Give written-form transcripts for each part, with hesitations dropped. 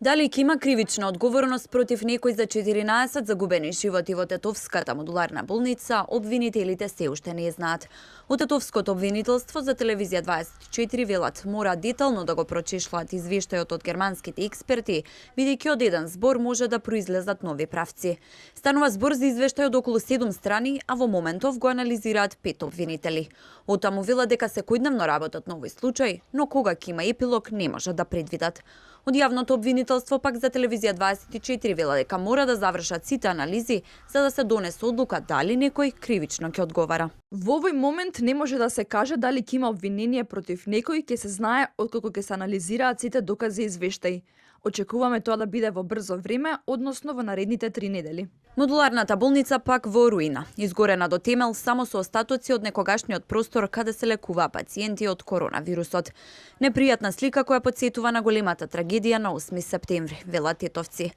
Дали ќе има кривична одговорност против некој за 14 загубени животи во Тетовската модуларна болница, обвинителите се уште не знаат. Од Тетовското обвинителство за телевизија 24 велат мора детално да го прочишлаат извештајот од германските експерти, бидејќи од еден збор може да произлезат нови правци. Станува збор за извештај од околу 7 страни, а во моментов го анализираат 5 обвинители. Оттаму велат дека секојдневно работат на овој случај, но кога ќе има епилог не може да предвидат. Од јавното обвинителство пак за телевизија 24 вела дека мора да завршат сите анализи за да се донесе одлука дали некој кривично ќе одговара. Во овој момент не може да се каже дали ќе има обвинение против некој, ќе се знае откако ќе се анализираат сите докази и извештаи. Очекуваме тоа да биде во брзо време, односно во наредните 3 недели. Модуларната болница пак во руина, изгорена до темел само со остатоци од некогашниот простор каде се лекуваа пациенти од коронавирусот. Непријатна слика која потсетува на големата трагедија на 8 септември, велат тетовци.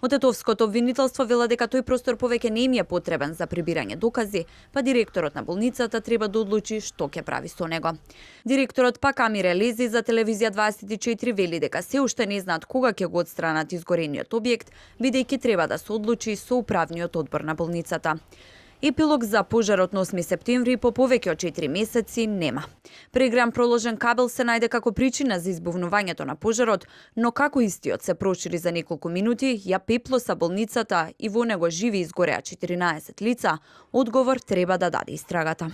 Од Тетовското обвинителство вела дека тој простор повеќе не им е потребен за прибирање докази, па директорот на болницата треба да одлучи што ќе прави со него. Директорот пак Амир Елези за телевизија 24 вели дека се уште не знаат кога ќе го отстранат изгорениот објект, бидејќи треба да се одлучи со управниот одбор на болницата. Епилог за пожарот на 8 септември по повеќе од 4 месеци нема. Прегран проложен кабел се најде како причина за избувнувањето на пожарот, но како истиот се прошири за неколку минути, ја пеплоса болницата и во него живи изгореа 14 лица, одговор треба да даде истрагата.